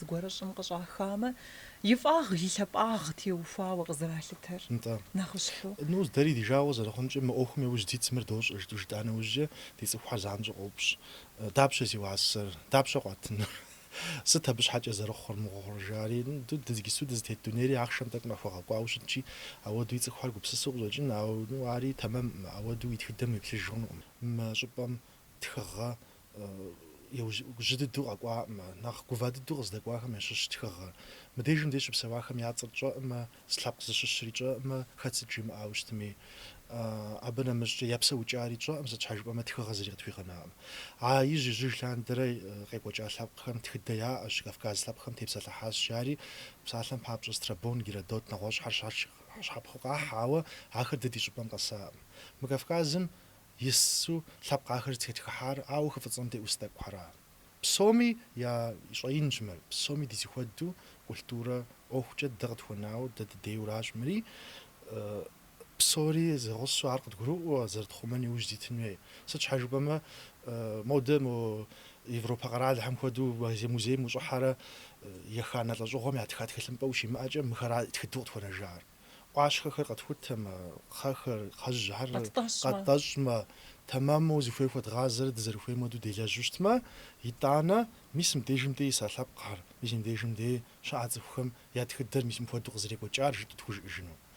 зыгуэрыр щӏым къыщӏахамэ, и фӏагъ, и лъапӏагъ теухуауэ къызэралъытэр Нтӏэ. нэхъыщхьэу. Ну, дэри ди жагъуэ зэрыхъункӏэ, мы ӏуэхум иужь дитщ, мыр дощӏэ жытӏэу жытӏа нэужькӏэ, ди цӏыхухэр занщӏэу къоупщӏ. Дапщэ зи уасэр? Дапщэ къуатынур? Сыт абы щхьэкӏэ зэрыхъур, мыхъур жари? Ну, иджыпсту дызытет дунейри ахъшэм тӏэкӏу нэхъ хуэгъэкӏуауэ щытщи, ауэдэуи цӏыхухэр гупсысэу къыщӏэкӏын, ауэ, ну, ари тэмэмкъым, ауэдэу уи тхыдэм уеплъыж хъунукъым. Мы щӏыпӏэм тхыгъэ иужь жьы дыдэу къэкӏуакъым, нэхъ гува дыдэу къыздэкӏуахэм ящыщ тхыгъэ. Мыдежым деж щыпсэуахэм я цӏэр тщӏэӏымэ, лъэпкъ зыщыщри тщӏэӏымэ, хэт сыт жимыӏауэ щытми. Абы нэмыщӏкӏэ я псэукӏари тщӏэӏым, сыт щхьэ жыпӏэмэ тхыгъэ зыри къытхуигъэнакъым. А ижь-ижьыж лъандэрэ къекӏуэкӏа лъэпкъхэм тхыдэ яӏэщ, кавказ лъэпкъхэм тепсэлъыхьащ жари, псалъэм папщӏэ Страбон, Геродот, нэгъуэщӏхэр щапхъэу къахь, ауэ ахэр дэ ди щӏыпӏэм къэсакъым. Мы Кавказым ису лъэпкъ ахэр зытетхыхьар ауэ хы Фӏыцӏэм де ӏус тӏэкӏухьэра. Псоми я щӏэинщ мыр, псоми ди зэхуэдэу культурэ ӏуэхукӏэ дэ къытхуэнауэ дэ дыдейуращ мыри. Псори зэгъусэу ар къыдгурыӏуэ, зэрытхъумэн иужь дитын хуей. Сыт щхьэ жыпӏэмэ, модэ мо Европэ къэралхэм хуэдэу музейм ущӏыхьэрэ еханэ лӏэщӏыгъуэм ятха тхылъымпӏэ ущимыӏэкӏэ, мыхэра тхыдэу къытхуэнэжар. ӏуащхэхэр къэтхутэмэ, кхъэхэр, кхъэжьхэр къэттӏэщӏмэ, тэмэму зыхуей хуэдгъазэрэ дызэрыхуейм хуэдэу делэжьу щытмэ, итӏанэ мис мыбдежым дей иса лъэпкъхэр, мис мыбдежым дей щыӏа цӏыхухэм я тхыдэр мис мыпхуэдэу къызэрекӏуэкӏар жытӏэу тхужыӏэжыну.